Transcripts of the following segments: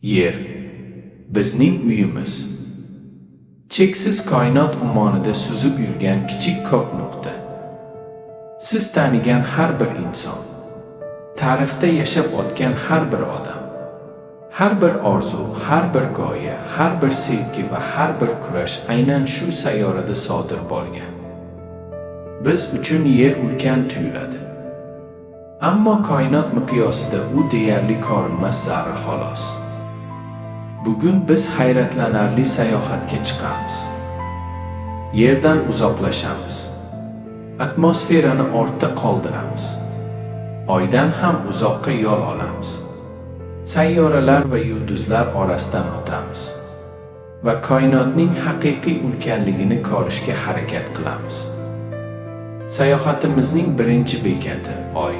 Yer bizning uyimiz. Cheksiz koinot ummonida suzib yurgan kichik ko'k nuqta. Siz tanigan har bir inson, tarixda yashab o'tgan har bir odam, har bir orzu, har bir g'oya, har bir sevgi va har bir kurash aynan shu sayyorada sodir bo'lgan. Biz uchun Yer ulkan tuyuladi. Ammo koinot miqyosida u deyarli ko'rinmas zarra xolos. Bugun biz hayratlanarli sayohatga chiqamiz. Yerdan uzoqlashamiz. Atmosferani ortda qoldiramiz. Oydan ham uzoqqa yo'l olamiz. Sayyoralar va yulduzlar orasidan o'tamiz va koinotning haqiqiy ulkanligini ko'rishga harakat qilamiz. Sayohatimizning birinchi bekati Oy.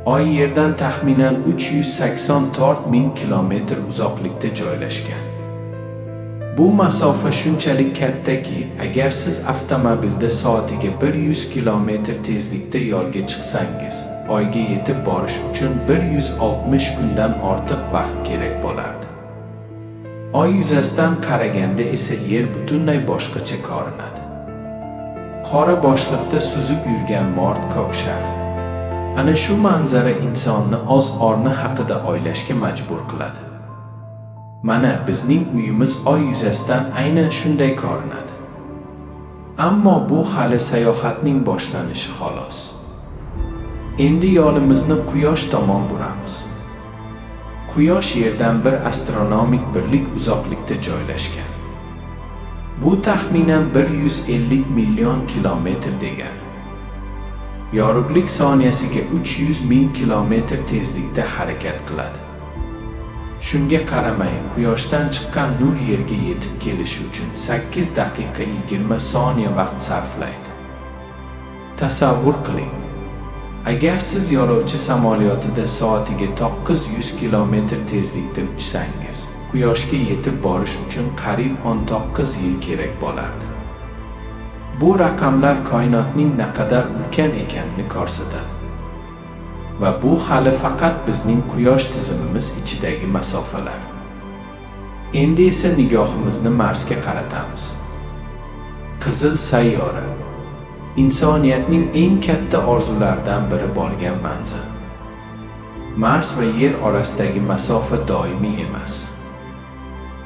Oy Yerdan taxminan 384 ming kilometr uzoqlikda joylashgan. Bu masofa shunchalik kattaki, agar siz avtomobilda soatiga 100 kilometr tezlikda yo'lga chiqsangiz, Oyga yetib borish uchun 160 kundan ortiq vaqt kerak bo'lardi. Oy yuzasidan qaraganda esa Yer butunlay boshqacha ko'rinadi. Qora bo'shliqda suzib yurgan mo'rt ko'k shar. Ana shu manzara insonni o'z o'rni haqida o'ylashga majbur qiladi. Mana bizning uyimiz Oy yuzasidan aynan shunday ko'rinadi. Ammo bu hali sayohatning boshlanishi xolos. Endi yo'limizni Quyosh tomon buramiz. Quyosh Yerdan bir astronomik birlik uzoqlikda joylashgan. Bu taxminan 150 million kilometr degani. Yorug'lik soniyasiga 300 ming kilometr tezlikda harakat qiladi. Shunga qaramay, Quyoshdan chiqqan nur Yerga yetib kelishi uchun 8 daqiqa 20 soniya vaqt sarflaydi. Tasavvur qiling. Agar siz yo'lovchi samolyotida soatiga 900 kilometr tezlikda uchsangiz, Quyoshga yetib borish uchun qariyb 19 yil kerak bo'lardi. Bu raqamlar koinotning naqadar ulkan ekanini ko'rsatadi. Va bu hali faqat bizning Quyosh tizimimiz ichidagi masofalar. Endi esa nigohimizni Marsga qaratamiz. Qizil sayyora. Insoniyatning eng katta orzularidan biri bo'lgan manzil. Mars va Yer orasidagi masofa doimiy emas.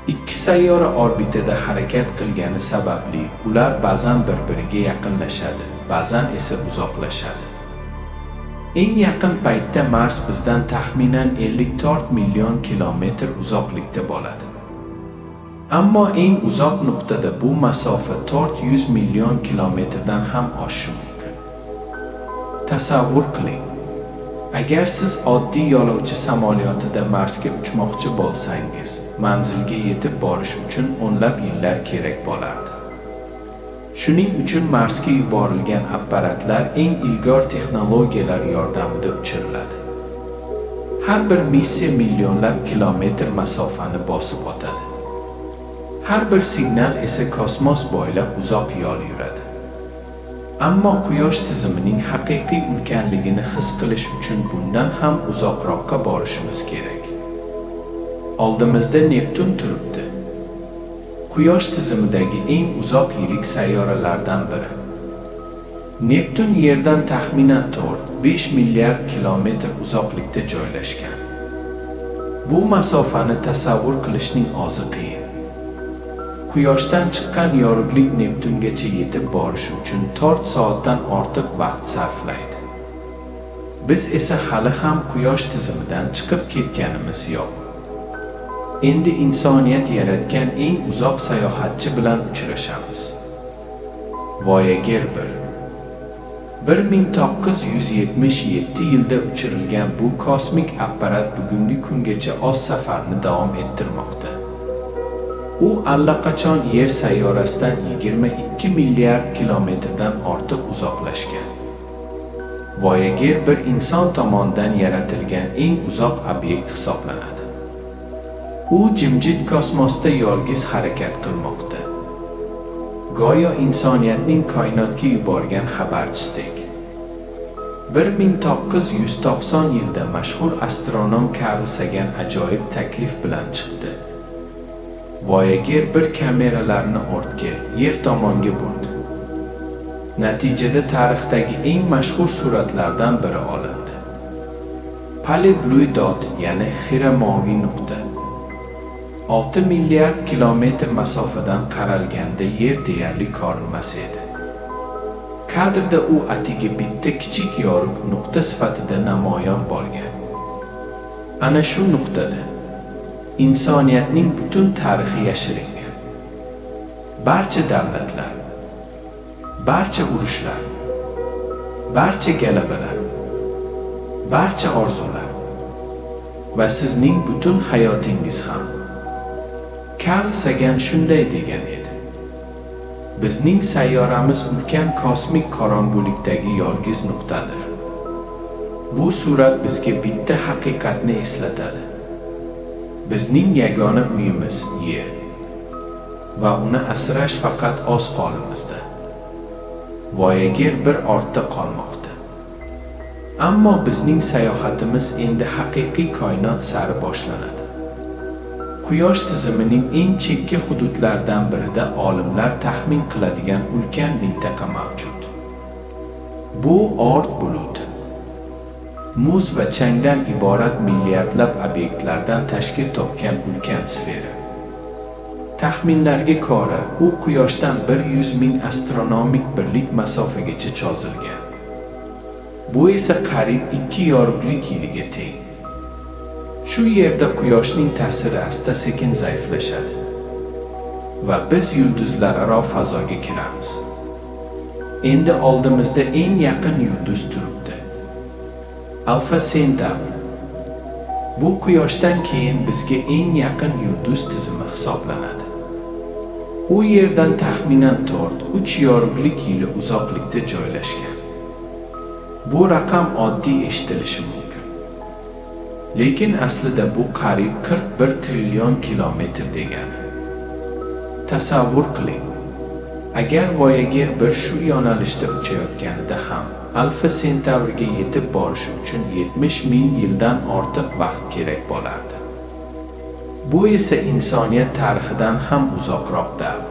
Ikki sayyora orbitada harakat qilgani sababli ular ba'zan bir-biriga yaqinlashadi, ba'zan esa uzoqlashadi. Eng yaqin paytda Mars bizdan taxminan 54 million kilometr uzoqlikda bo'ladi. Ammo eng uzoq nuqtada bu masofa 400 million kilometrdan ham oshishi mumkin. Tasavvur qiling. Agar siz oddiy yo'lovchi samolyotida Marsga uchmoqchi bo'lsangiz, manzilga yetib borish uchun o'nlab yillar kerak bo'lardi. Shuning uchun Marsga yuborilgan apparatlar eng ilg'or texnologiyalar yordamida uchiriladi. Har bir missiya millionlab kilometr masofani bosib o'tadi. Har bir signal esa kosmos bo'ylab uzoq yo'l yuradi. Ammo Quyosh tizimining haqiqiy ulkanligini his qilish uchun bundan ham uzoqroqqa borishimiz kerak. Oldimizda Neptun turibdi. Quyosh tizimidagi eng uzoq yirik sayyoralardan biri. Neptun Yerdan taxminan 4-5 milliard kilometr uzoqlikda joylashgan. Bu masofani tasavvur qilishning o'zi qiyin. Quyoshdan chiqqan yorug'lik Neptungacha yetib borishi uchun 4 soatdan ortiq vaqt sarflaydi. Biz esa hali ham Quyosh tizimidan chiqib ketganimiz yo'q. Endi insoniyat yaratgan eng uzoq sayohatchi bilan uchrashamiz. Voyager 1. 1977 yilda uchirilgan bu kosmik apparat bugungi kungacha o'z safarini davom ettirmoqda. U allaqachon Yer sayyorasidan 22 milliard kilometrdan ortiq uzoqlashgan. Voyager 1 inson tomonidan yaratilgan eng uzoq obyekt hisoblanadi. U jimjit kosmosda yolg'iz harakat qilmoqda. Go'yo insoniyatning koinotga yuborgan xabarchisidek. 1990 yilda mashhur astronom Karl Sagan ajoyib taklif bilan chiqdi. Voyager 1 kameralarini ortga, Yer tomonga burdi. Natijada tarixdagi eng mashhur suratlardan biri olindi. Pale Blue Dot, ya'ni xira moviy nuqta. 6 milliard kilometr masofadan qaralganda Yer deyarli ko'rinmas edi. Kadrda u atigi bitta kichik yorug' nuqta sifatida namoyon bo'lgan. Ana shu nuqtada insoniyatning butun tarixi yashiringan. Barcha davlatlar, barcha urushlar, barcha g'alabalar, barcha orzular va sizning butun hayotingiz ham. Karl Sagan shunday degan edi: Bizning sayyoramiz ulkan kosmik qorong'ulikdagi yolg'iz nuqtadir. Bu surat bizga bitta haqiqatni eslatadi. Bizning yagona uyimiz Yer va uni asrash faqat oz qo'limizda. Voyager 1 ortda qolmoqda. Ammo bizning sayohatimiz endi haqiqiy koinot sari boshlanadi. Quyosh tizimining eng chekka hududlaridan birida olimlar taxmin qiladigan ulkan mintaqa mavjud. Bu Oort buluti. Muz va changdan iborat milliardlab obyektlardan tashkil topgan ulkan sfera. Taxminlarga ko'ra, u Quyoshdan 100 ming astronomik birlik masofagacha cho'zilgan. Bu esa qariyb 2 yorug'lik yiliga teng. Shu yerda Quyoshning ta'siri asta-sekin zaiflashadi va biz yulduzlararo fazoga kiramiz. Endi oldimizda eng yaqin yulduz turibdi. Alfa Centauri. Bu Quyoshdan keyin bizga eng yaqin yulduz tizimi hisoblanadi. U Yerdan taxminan 4-3 yorug'lik yili uzoqlikda joylashgan. Bu raqam oddiy eshitilishi mumkin. Lekin aslida bu qariyb 41 trillion kilometr degani. Tasavvur qiling. Agar Voyager 1 shu yo'nalishda uchayotganida ham Alfa Centauriga yetib borish uchun 70 ming yildan ortiq vaqt kerak bo'lardi. Bu esa insoniyat tarixidan ham uzoqroq davr.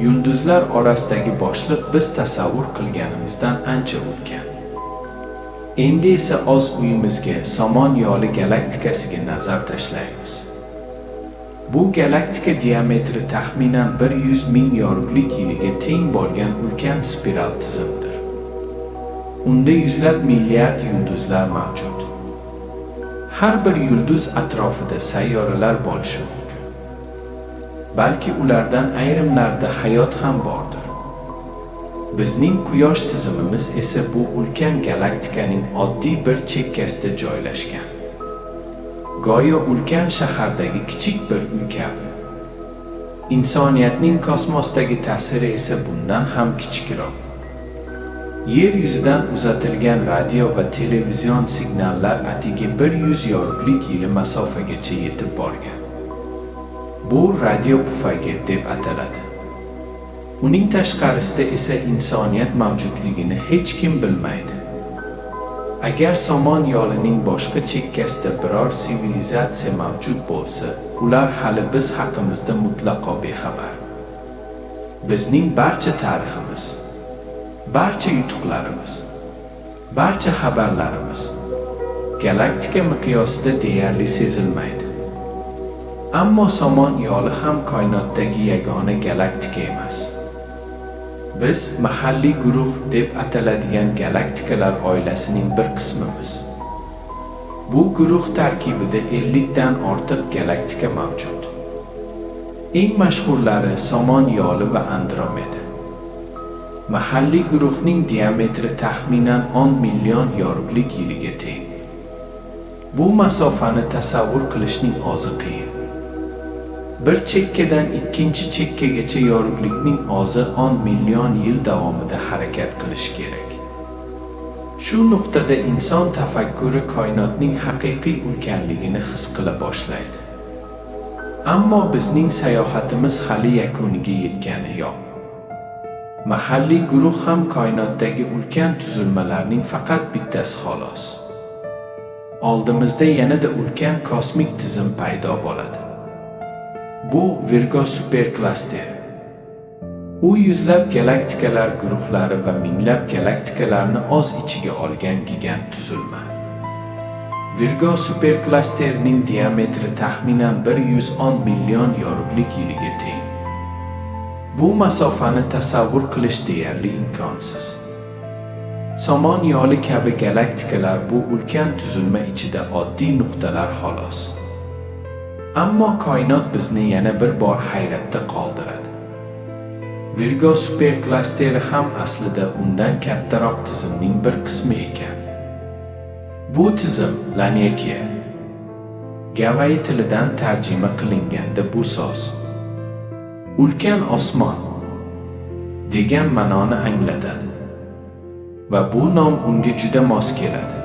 Yulduzlar orasidagi bo'shliq biz tasavvur qilganimizdan ancha ulkan. Endi esa oz uyimizga, Somon yo'li galaktikasiga nazar tashlaymiz. Bu galaktika diametri taxminan 100 ming yorug'lik yiliga teng bo'lgan ulkan spiral tizimdir. Unda yuzlab milliard yulduzlar mavjud. Har bir yulduz atrofida sayyoralar bo'lishi mumkin. Balki ulardan ayrimlarida hayot ham bordir. Bizning Quyosh tizimimiz esa bu ulkan galaktikaning oddiy bir chekkasida joylashgan. Go'yo ulkan shahardagi kichik bir uy kabi. Insoniyatning kosmosdagi ta'siri esa bundan ham kichikroq. Yer yuzidan uzatilgan radio va televizion signallar atigi 100 yorug'lik yili masofagacha yetib borgan. Bu radio pufagi deb ataladi. Uning tashqarisida esa insoniyat mavjudligini hech kim bilmaydi. Agar Somon yo'lining boshqa chekkasida biror sivilizatsiya mavjud bo'lsa, ular hali biz haqimizda mutlaqo bexabar. Bizning barcha tariximiz, barcha yutuqlarimiz, barcha xabarlarimiz galaktika miqyosida deyarli sezilmaydi. Ammo Somon yo'li ham koinotdagi yagona galaktika emas. Biz mahalliy guruh deb ataladigan galaktikalar oilasining bir qismimiz. Bu guruh tarkibida 50 dan ortiq galaktika mavjud. Eng mashhurlari Somon yo'li va Andromeda. Mahalliy guruhning diametri taxminan 10 million yorug'lik yiliga teng. Bu masofani tasavvur qilishning o'zi qiyin. Bir chekkadan ikkinchi chekkagacha yorug'likning o'zi 10 million yil davomida harakat qilishi kerak. Shu nuqtada inson tafakkuri koinotning haqiqiy ulkanligini his qila boshlaydi. Ammo bizning sayohatimiz hali yakuniga yetgani yo'q. Mahalliy guruh ham koinotdagi ulkan tuzilmalarning faqat bittasi xolos. Oldimizda yanada ulkan kosmik tizim paydo bo'ladi. Bu Virgo superklasteri. U yuzlab galaktikalar guruhlari va minglab galaktikalarni o'z ichiga olgan gigant tuzilma. Virgo superklasterining diametri taxminan 110 million yorug'lik yiliga teng. Bu masofani tasavvur qilish deyarli imkonsiz. Somon yoli kabi galaktikalar bu ulkan tuzilma ichida oddiy nuqtalar xolos. Ammo koinot bizni yana bir bor hayratda qoldiradi. Virgo superklasteri ham aslida undan kattaroq tizimning bir qismi ekan. Bu tizim Laniakea. Gavayi tilidan tarjima qilinganda bu so'z ulkan osmon degan ma'noni anglatadi. Va bu nom unga juda mos keladi.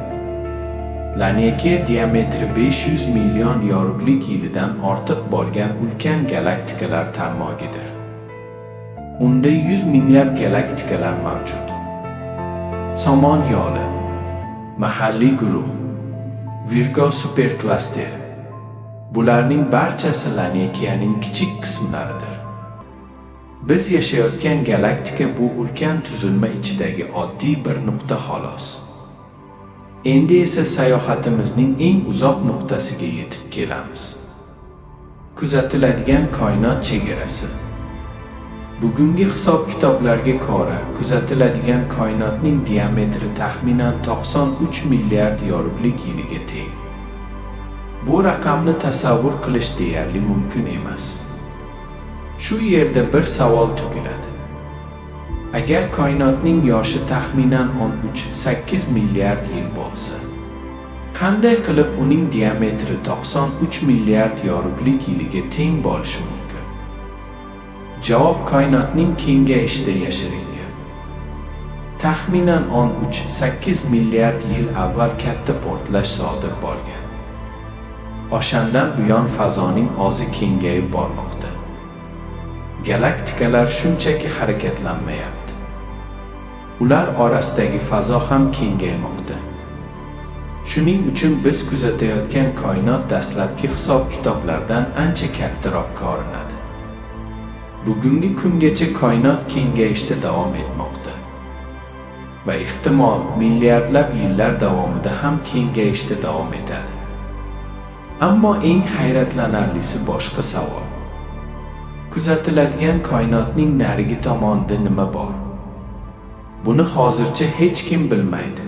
Laniakea diametri 500 million yorug'lik yilidan ortiq bo'lgan ulkan galaktikalar tarmog'idir. Unda yuz minglab galaktikalar mavjud. Somon yoli, mahalliy guruh, Virgo superklasteri. Bularning barchasi Laniakeaning kichik qismlaridir. Biz yashayotgan galaktika bu ulkan tuzilma ichidagi oddiy bir nuqta xolos. Endi esa sayohatimizning eng uzoq nuqtasiga yetib kelamiz. Kuzatiladigan koinot chegarasi. Bugungi hisob-kitoblarga ko'ra, kuzatiladigan koinotning diametri taxminan 93 milliard yorug'lik yiliga teng. Bu raqamni tasavvur qilish deyarli mumkin emas. Shu yerda bir savol tug'iladi. Agar koinotning yoshi taxminan 13,8 milliard yil bo'lsa, qanday qilib uning diametri 93 milliard yorug'lik yiliga teng bo'lishi mumkin? Javob koinotning kengayishida yashiringan. Taxminan 13,8 milliard yil avval katta portlash sodir bo'lgan. O'shandan buyon fazoning o'zi kengayib bormoqda. Galaktikalar shunchaki harakatlanmayapti. Ular orasidagi fazo ham kengaymoqda. Shuning uchun biz kuzatayotgan koinot dastlabki hisob-kitoblardan ancha kattaroq ko'rinadi. Bugungi kungacha koinot kengayishda davom etmoqda. Va ehtimol milliardlab yillar davomida ham kengayishda davom etadi. Ammo eng hayratlanarlisi boshqa savol. Kuzatiladigan koinotning narigi tomonida nima bor? Buni hozircha hech kim bilmaydi.